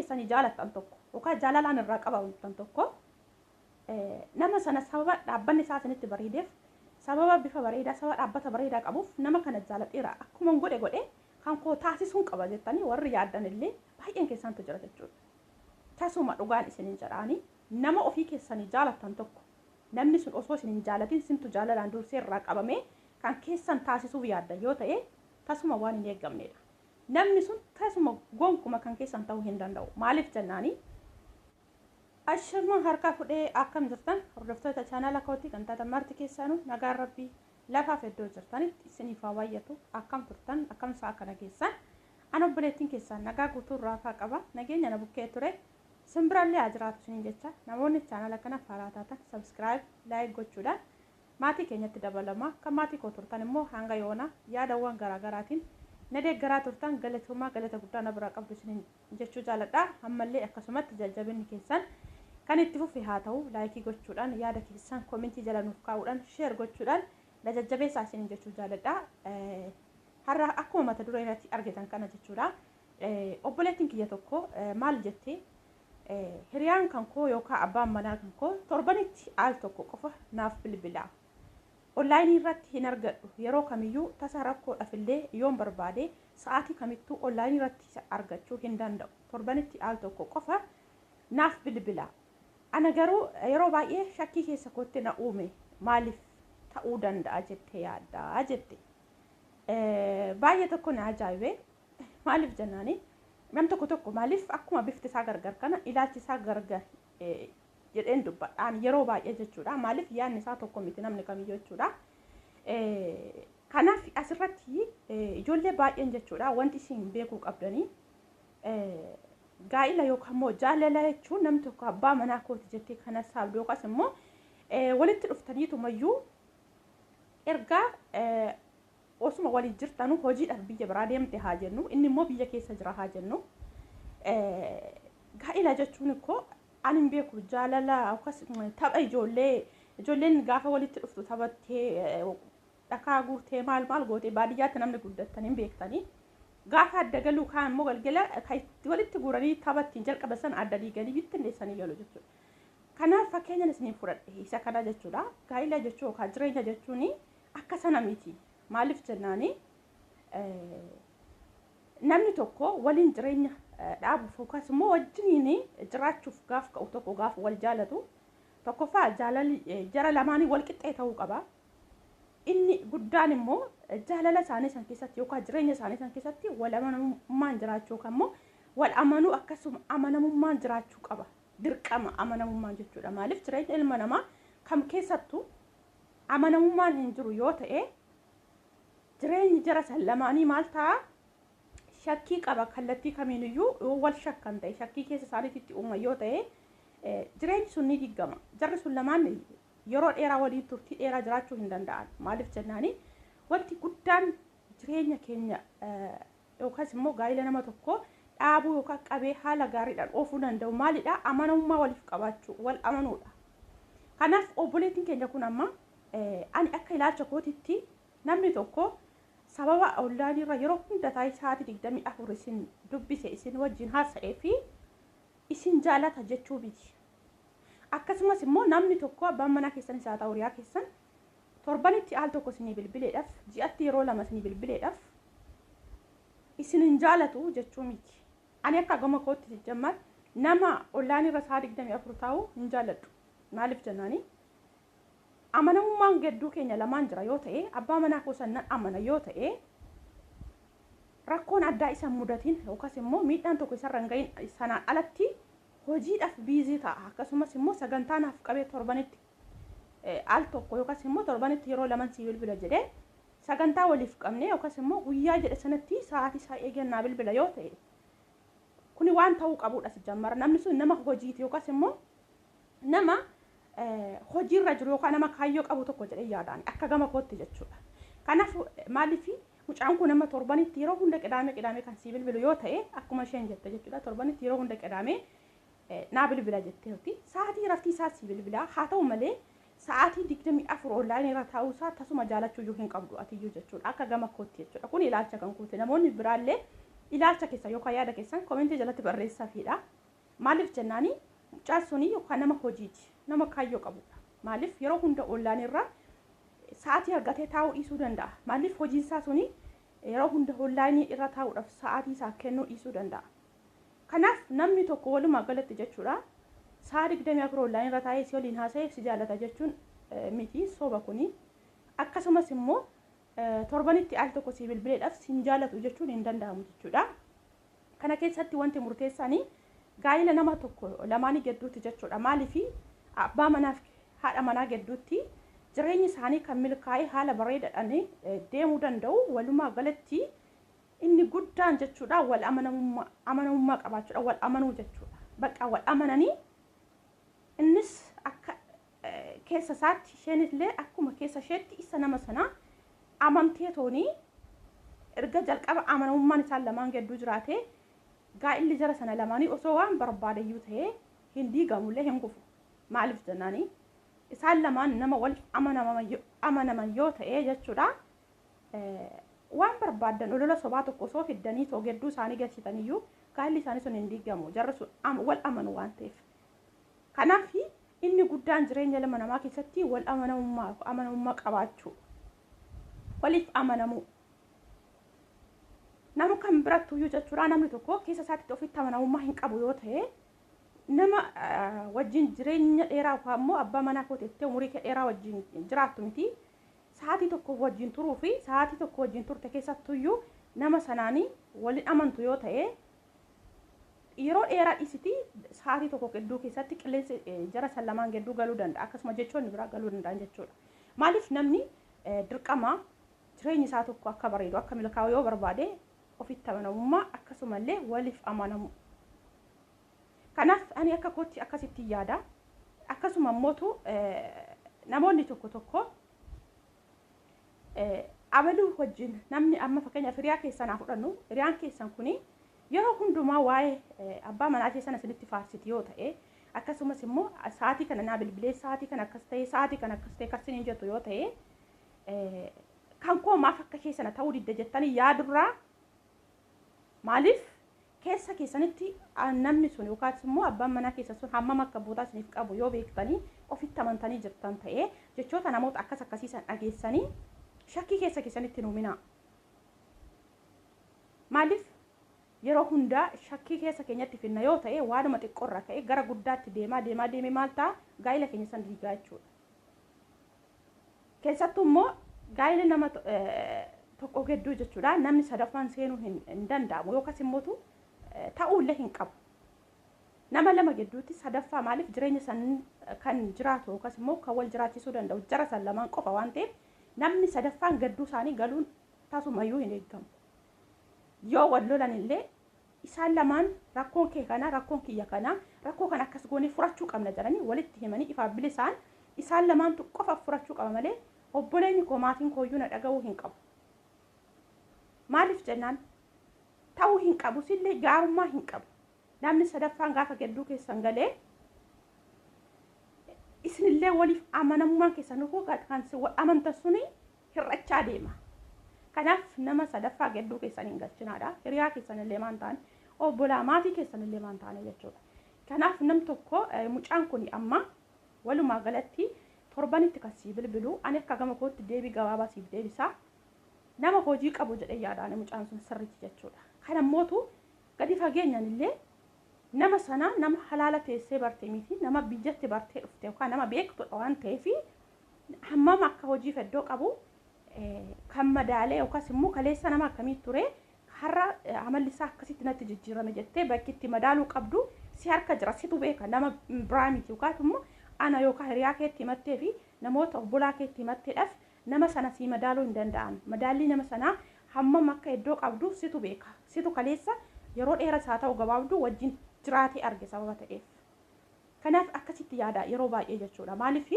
keessanii jaalattan tokko yookaan jaalalaan irraa qabamtan tokko nama sana sababa dhaabbanni isaa isinitti bareedeef, sababa bifa bareedaa, sababa dhaabbata bareedaa qabuuf nama kana jaaladheera, akkuma godhe godhe kan koo taasisuun qaba jettanii warri yaaddan illee baay'een keessantu jira jechuudha. Tasuma dhugaan isiniin jedhaanii, nama ofii keessanii jaalattan tokko namni sun osoo isin hin jaalatin sintu jaalalaan dursee irraa qabamee kan keessan taasisuuf yaaddan yoo ta'e, tasuma waan hin eeggamnedha. Namni sun tasuma gonkuma kan keessan ta'uu hin danda'u. Maaliif jennaanii, ashama harkaa fudhee, akkam jirtan hordoftoota chaanaala kootii kan taatan marti keessaanuu? Nagaan Rabbii lafaaf iddoo jirtanitti isiniif haa baay'atu. Akkam turtan? Akkam sa'a kana keessan? An obboleettiin keessan nagaa guutuu raafaa qaba, nageenya na bukkee ture simbirallee haa jiraatu isiniin jecha. Namoonni chaanaala kanaaf haaraa taatan subscribe, like gochuudhaan maatii keenyatti dabalama. Kan maatii koo turtan immoo hanga yoona yaadawwan garaagaraatiin na deeggaraa turtan, galatoomaa, galata guddaa na biraa qabdu isiniin jechuu jaaladha. Ammallee akkasumatti jajjabinni keessan kan itti fufe haa ta'u. Like gochuudhaan, yaada keessan comment jala nuuf kaa'uudhaan, share gochuudhaan na jajjabeessaa isiniin jechuu jaaladha. Har'a akkuma mata duree irratti argitan kana jechuudha. Obboleettiin kiyya tokko maal jettee? Hiriyaan kan koo yookaan abbaan manaa kan koo torbanitti al tokko qofa naaf bilbila. Online irratti hin argadhu. Yeroo kamiyyuu tasa rakkoodhaaf illee yoon barbaade sa'aatii kamittuu online irratti argachuu hin danda'u. Torbanitti al tokko qofa naaf bilbila. Ana garuu yeroo baay'ee shakkii keessa kootti na uume. Maaliif ta'uu danda'a jettee yaaddaa jette. Baay'ee tokko na ajaa'ibe. Maaliif jennaani, nam tokko tokko maaliif akkuma bifti isaa gargar kana ilaalchi isaa gargar jedheen dubbadhaan yeroo baay'ee jechuudha. Maaliif yaadni isaa tokko miti namni kamiyyuu jechuudha. Kanaaf asirratti ijoollee baay'een jechuudha, wanti isin beekuu qabdanii, gaa'ila yookaan immoo jaalala jechuun namni tokko abbaa manaa kooti jettee kana saabdu yookaas immoo walitti dhuftaniitumayyuu ergaa osuma waliin jirtanu hojiidhaaf biyya biraa deemte haa jennu, inni immoo biyya keessa jira haa jennu. Gaa'ila jechuun ikkoo ani hin beeku, jaalala yookaas tapha ijoollee, ijoolleen gaafa walitti dhuftu taphattee, dhakaa guurtee, maal maal gootee baadiyyaatti namni guddattan hin beektanii. Gaafa adda galuu kaan immoo galgala kan walitti guuranii tapha ittiin jalqaban sana adda diiganii bittinneessanii galu jechuudha. Kanaaf fakkeenyaan isiniin fudhadhe isa kana jechuudha. Gaa'ila jechuun yookaan jireenya jechuun akka sana miti. Maaliif jennaani, namni tokko waliin jireenya dhaabuuf yookaas immoo wajjiniin jiraachuuf gaaf ka'u tokko, gaaf wal jaalatu, tokkoffaa jaalalli jara lamaanii wal qixxee ta'uu qaba. Inni guddaan immoo jaalala isaanii san keessatti yookaan jireenya isaanii san keessatti wal amanamummaan jiraachuu yookaan immoo wal amanuu, akkasuma amanamummaan jiraachuu qaba. Dirqama amanamummaan jechuudha. Maaliif, jireenya ilma namaa kam keessattuu amanamummaan hin jiru yoo ta'e, jireenyi jara san lamaanii maal ta'a? Shakkii qaba. Kallattii kamiiniyyuu yoo wal shakkan ta'e, shakkii keessa isaaniitti uuman yoo ta'e, jireenyi sun ni diigama. Jarri sun lamaan yeroo dheeraa waliin turtii dheeraa jiraachuu hin danda'an. Maaliif jennaani, wanti guddaan jireenya keenya yookaas immoo gaa'ila nama tokko dhaabuu yookaan qabee haala gaariidhaan oofuu danda'u maalidha? Amanamummaa waliif qabaachuu, wal amanuudha. Kanaaf obboleettiin keenya kun amma ani akka ilaalcha kootitti namni tokko sababa online irra yeroo hunda taa'ee sa'aatii 24 isin dubbise, isin wajjin haasa'ee fi isin jaalata jechuu miti. Akkasumas immoo namni tokko abbaan manaa keessan isaa ta'u hiriyaa keessan torbanitti al tokko isinii bilbileedhaaf, ji'atti yeroo lama isinii bilbileedhaaf isin hin jaalatu jechuu miti. Ani akka gama kootti jijjammaan nama online irra sa'a 24 taa'u hin jaaladhu. Maaliif jennaani, amanamummaan gidduu keenya lamaan jira yoo ta'e, abbaa manaa koo san nan amana yoo ta'e, rakkoon addaa isa mudatiin yookaas immoo miidhaan tokko isarra hin gahin sanaan alatti hojiidhaaf busy ta'a, akkasumas immoo sagantaa naaf qabee torbanitti al tokko yookaas immoo torbanitti yeroo laman sii bilbila jedhee sagantaa waliif qabne, yookaas immoo guyyaa jedhe sanatti sa'aatii isaa eegannaa bilbila yoo ta'e, kuni waan ta'uu qabudha. Si jammara namni sun nama hojiiti yookaas immoo nama hojiirra jiru yookaan nama kaayyoo qabu tokko jedhee yaadaan akka gama kootti jechuudha. Kanaaf maaliif, mucaan kun nama torbanitti yeroo hunda qidaamee qidaamee kan sii bilbilu yoo ta'e, akkuma isheen jette jechuudha, torbanitti yeroo hunda qidaamee naa bilbila jetteerti. Sa'aatii raftii isaa sii bilbila haa ta'u malee, sa'aatii 24 online irra taa'uu isaa tasuma jaalachuu iyyuu hin qabdu atiyyuu jechuudha, akka gama kootti jechuudha. Kun ilaalcha kan kooti. Namoonni biraallee Ilaalcha keessan yookaan yaada keessan komentii jalatti barreessaafiidha. Maaliif jennaani mucaan suni yookaan nama hojiiti, nama kaayyoo qabudha. Maaliif yeroo hunda onlaayinii irra sa'aatii argatee taa'uu dhiisuu danda'a. Maaliif hojiin isaa suni yeroo hunda onlaayinii irra taa'uudhaaf sa'aatii isaa kennuu dhiisuu danda'a. Kanaaf namni tokko walumaa galatti jechuudha sa'a 24 onlaayinii irra taa'ee si waliin haasa'ee si jaalata jechuun miti, soba kuni. Akkasumas immoo torbanitti al tokko si bilbileedhaaf sin jaalatu jechuun hin danda'amu jechuudha. Kana keessatti wanti murteessanii gaa'ila nama tokko lamaanii gidduutti jechuudha. Maaliif abbaa manaaf haadha manaa gidduutti jireenyi isaanii kan milkaa'ee haala bareedaadhaan deemuu danda'u walumaa galatti inni guddaan jechuudha wal amanamummaa qabaachuudha, wal amanuu jechuudha. Bakka wal amananii innis akka keessa isaatti isheenillee akkuma keessa isheetti isa nama sanaa amantee toonii erga jalqaba amanamummaan isaan lamaan gidduu jiraate gaa'illi jara sana lamaanii osoo waan barbaadeyyuu ta'ee hin diigamullee hin kufu. Maaliif jennaanii isaan lamaan nama waliif amanaman yoo ta'e jechuudha waan barbaadan olola sobaa tokko osoo fiddanii too gidduu isaanii galchitaniyyuu gaa'illi isaanii sun hin diigamu, jarri sun wal amanu waan ta'eef. Kanaaf inni guddaan jireenya ilma namaa keessatti wal amanamummaa qabaachuu, waliif amanamuu. Nama kan birattuyyuu jechuudha namni tokko keessa isaatti ofitti amanamummaa hin qabu yoo ta'e nama wajjin jireenya dheeraa yookaan immoo abbaa manaa koo teettee umurii kee dheeraa wajjin jiraattu miti. Sa'aatii tokko wajjin turuu fi sa'aatii tokko wajjin turte keessattuyyuu nama sanaanii waliin amantu yoo ta'e yeroo dheeraa dhiisiti sa'aatii tokko gidduu keessatti qilleensi jara san lamaan gidduu galuu danda'a. Akkasuma jechoonni biraa galuu danda'an jechuudha. Maaliif namni dirqama jireenyi isaa tokko akka bareedu akka milkaa'u yoo barbaade ofitti amanamummaa akkasumallee waliif amanamu. Kanaaf ani akka kootti akkasitti yaada. Akkasuma immootu namoonni tokko tokko abaluu wajjin namni amma fakkeenyaaf hiriyaa keessan haa fudhannu, hiriyaan keessan kuni yeroo hundumaa waa'ee abbaa manaa keessan isinitti faarsiti yoo ta'e akkasumas immoo sa'aatii kana naa bilbilee sa'aatii kana akkas ta'e sa'aatii kana akkas ta'e kan isiniin jettu yoo ta'e kan koo maaf akka keessana ta'uu didde jettanii yaadurraa maaliif keessa keessanitti namni sun yookaas immoo abbaan manaa keessan sun hammam akka bootaa isiniif qabu yoo beektanii ofitti amantanii jirtan ta'ee jechoota namoota akkas akkasiisan dhageessanii shakkii keessa keessanitti hin uuminaa. Maaliif yeroo hundaa shakkii keessa keenyatti finna yoo ta'e waanuma xiqqoorraa ka'ee gara guddaatti deemaa deemaa deemee maal ta'a gaa'ila keenya san diigaa jechuudha. Keessattuu immoo gaa'ila nama tokko gidduu jechuudha namni sadaffaan seenuu hin danda'amu yookaas immoo ta'uullee hin qabu. Nama lama gidduutti sadaffaa maaliif jireenya san kan jiraatu yookaas immoo kan wal jiraachisuu danda'u jara san lamaan qofa waan ta'eef namni sadaffaan gidduu isaanii galuun tasumayyuu hin eeggamu. Yoo wal lolan illee isaan lamaan rakkoon kee kana rakkoon kiyya kana rakkoo kana akkas goonee furachuu qabna jedhanii walitti himanii ifaaf bilisaan isaan lamaantu qofa furachuu qaba malee obboleeyni koo maatiin kooyyuu na dhaga'uu hin qabu. Maaliif jennaan ta'uu hin qabu sillee gaarummaa hin qabu. Namni sadaffaan gaafa gidduu keessan galee isinillee waliif amanamummaan keessan kan amantan suni hir'achaa deema. Kanaaf nama sadaffaa gidduu keessan hin galchinaadha. Hiriyaa keessanillee maan ta'an obbolaa maatii keessanillee maan ta'an jechuudha. Kanaaf nam tokko mucaan kun amma walumaa galatti torbanitti kan sii bilbilu ani akka gama kootti deebii gabaabaa siif deebisa. Nama hojii qabu jedhee yaadaan mucaan sun sirriitti jechuudha. Kanammootu gadi fageenyaan illee nama sana nama halaala teessee bartee miti nama biyyatti bartee dhufte yookaan nama beektudha waan ta'eef hammam akka hojiif iddoo qabu kan madaalee yookaas immoo kaleessa nama akkamii ture har'a amalli isaa akkasitti natti jijjiirame jettee bakki itti madaaluu qabdu si harka jira, situ beeka nama biraa miti yookaan immoo ana yookaan hiriyaa keetti himattee fi namoota obbolaa keetti himatteedhaaf nama sana si madaaluu hin danda'an. Madaalli nama sanaa hammam akka iddoo qabdu situ beeka. Situ kaleessa yeroo dheeras haa ta'u gabaabduu wajjin jiraatee arge sababa ta'eef. Kanaaf akkasitti yaada yeroo baay'ee jechuudha. Maaliif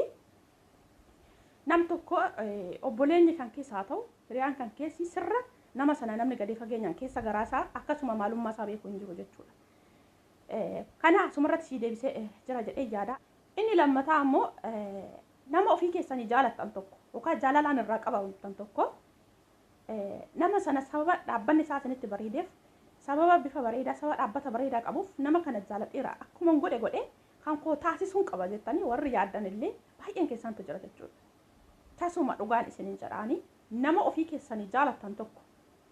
nam tokko obboleenyi kan keessa haa ta'u hiriyaan kan keessi sirra nama sana namni gadi fageenyaan keessa garaasaa akkasuma maalummaa isaa beeku hin jiru jechuudha. Kana asumarratti sii deebisee jira jedhee yaada. Inni lammataa ammoo nama ofii keessanii jaalattan tokko yookaan jaalalaan irraa qabamtan tokko nama sana sababa dhaabbanni isaa isinitti bareedeef Sababa bifa bareedaa, sababa dhaabbata bareedaa qabuuf nama kana jaaladheera, akkuma godhe godhe kan koo taasisuun qaba jettanii warri yaaddan illee baay'een keessantu jira jechuudha. Tasuma dhugaan isinin jedhaanii, nama ofii keessanii jaalattan tokko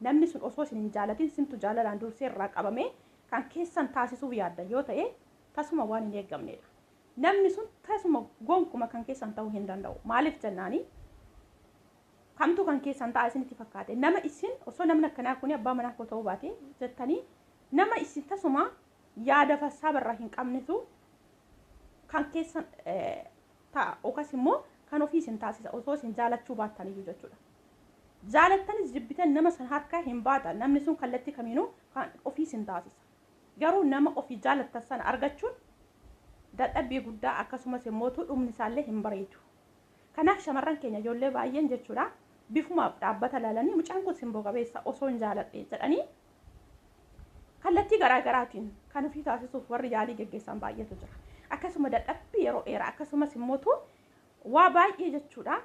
namni sun osoo isin hin jaalatin sintu jaalalaan dursee irraa qabamee kan keessan taasisuuf yaaddan yoo ta'e, tasuma waan hin eeggamnedha. Namni sun tasuma gonkuma kan keessan ta'uu hin danda'u. Maaliif jennaanii, kamtu kan keessan ta'a isinitti fakkaate? Nama isin osoo namni akkanaa kun abbaa manaa koo ta'uu baate jettanii, nama isin tasuma yaada fassaaba irraa hin qabnetu kan keessan ta'a yookaas immoo kan ofii isin taasisa osoo isin jaalachuu baattaniyyuu jechuudha. Jaalattanis jibbitan nama san harkaa hin baatan, namni sun kallattii kamiinuu kan ofii isin taasisa. Garuu nama ofii jaalattan sana argachuun dadhabbii guddaa, akkasumas immoo dhumni isaallee hin bareedu. Kanaaf shamarran keenya ijoollee baay'een jechuudha, bifumaaf dhaabbata laalanii mucaan kun simboo qabeessa osoo hin jaaladhe jedhanii kallattii garaa garaatiin kan ofii taasisuuf warri yaalii geggeessan baay'eetu jira. Akkasuma dadhabbii yeroo dheeraa, akkasumas immoo waa baay'ee jechuudha.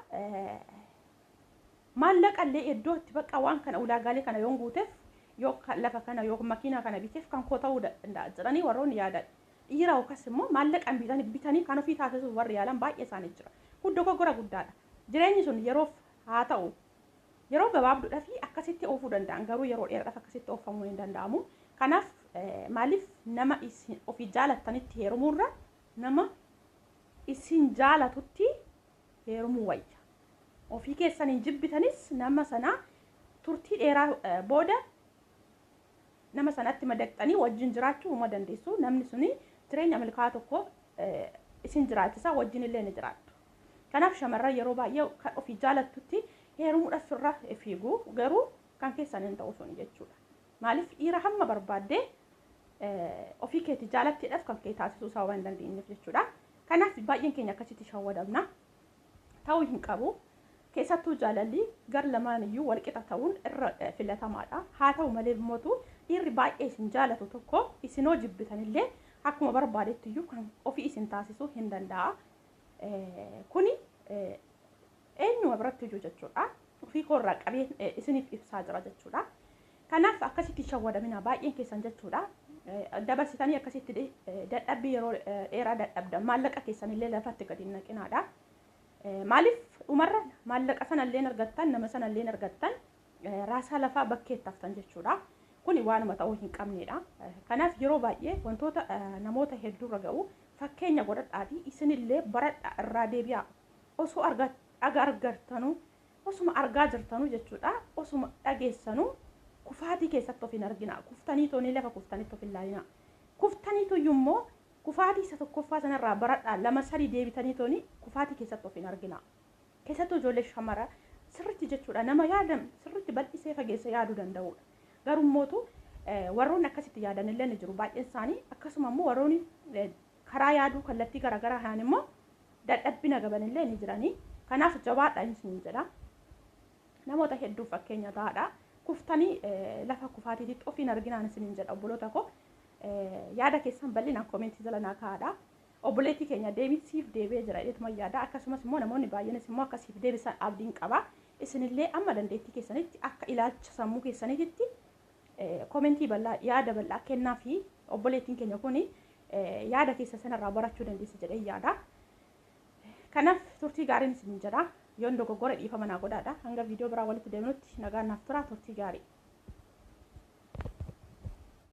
Maallaqa illee iddoo itti bakka waan kana ulaagaalee kana yoon guuteef, yoo lafa kana yoo makiinaa kana biteef kan koo ta'uu danda'a jedhanii warroonni yaadan. Dhiira yookaas immoo maallaqaan bitanii kan ofii taasisuuf warri yaalan baay'ee isaanii jira. Kun dogoggora guddaadha. Jireenyi sun yeroof haa ta'u yeroo gabaabduudhaa fi akkasitti oofuu danda'an, garuu yeroo dheeraadhaaf akkasitti oofamuu hin danda'amu. Kanaaf maaliif nama isin ofii jaalattanitti heerumuurra nama isin jaalatutti heerumuu wayya. Ofii keessaniin jibbitanis nama sana turtii dheeraa booda nama sanatti madaqxanii wajjin jiraachuu uma dandeessu. Namni suni jireenya milkaa'aa tokko isin jiraachisa, wajjin illee ni jiraattu. Kanaaf shamarran yeroo baay'ee kan ofii jaalattutti heerumuudhaaf irra fiigu, garuu kan keessan hin ta'u suni jechuudha. Maaliif, dhiira hamma barbaaddee ofii keetti jaalatteedhaaf kan kee taasisuu sababa hin dandeenyeef jechuudha. Kanaaf baay'een keenya akkasitti shawwadamna. Ta'uu hin qabu. Keessattuu jaalalli gar lamaan iyyuu walqixa ta'uun irra filatamaadha. Haa ta'u malee immoo dhiirri baay'ee isin jaalatu tokko isinoo jibbitanillee akkuma barbaadetti iyyuu kan ofii isin taasisuu hin danda'a. Kuni eenyuma biratti iyyuu jechuudha. Ofii koorraa qabee isiniif ibsaa jira jechuudha. Kanaaf akkasitti shawwadamina baay'een keessan jechuudha. Dabarsitanii akkasitti dadhabbii yeroo dheeraa dadhabdan maallaqa keessanillee lafatti gadi hin naqinaadha. Maaliif, dhumarra maallaqa sanallee argattan, nama sanallee argattan, raasaa lafaa bakkeetti haftan jechuudha. Kuni waanuma ta'uu hin qabnedha. Kanaaf yeroo baay'ee wantoota namoota hedduurra ga'u fakkeenya godhadhaatii isinillee baradhaa, irraa deebi'aa. Osoo argattanuu, osuma argaa jirtanuu jechuudha. Osuma dhageessanuu kufaatii keessatti of hin argina. Kuftanii toonii lafa kuftanitti of hin laalina. Kuftaniitu immoo kufaatii isa tokkoffaa sanarraa baradhaa, lama sadii deebitanii toonii kufaatii keessatti of hin argina. Keessattuu ijoollee shamara sirriitti jechuudha, nama yaadan sirriitti bal'isee fageessa yaaduu danda'udha. Garummootu warroonni akkasitti yaadan illee ni jiru baay'een isaanii, akkasuma immoo warroonni karaa yaaduu kallattii garaagaraa kanaan immoo dadhabbina qaban illee ni jiranii. Kanaaf jabaadha isin jedha. Namoota hedduuf fakkeenya ta'aadha. Kuftanii lafa kufaatiitti of hin arginaan isiniin jedha, obboloota koo. Yaada keessan bal'inaan koomentii jala naa kaa'aadha. Obboleettii keenya deebisiif deebi'ee jira jedhetuma yaada. Akkasumas immoo namoonni baay'eenis immoo akkasiif deebisan abdiin qaba. Isinillee amma dandeettii keessanitti akka ilaalcha sammuu keessaniitti koomentii bal'aa, yaada bal'aa kennaa fi obboleettiin keenya kun yaada keessa sanarraa barachuu dandeessi jedhee yaada. Kanaaf turtii gaariin isin jedha. Yoon dogoggora dhiifama naa godhaadha. Hanga viidiyoo biraa walitti deemnutti nagaan naaf tura, turtii gaarii.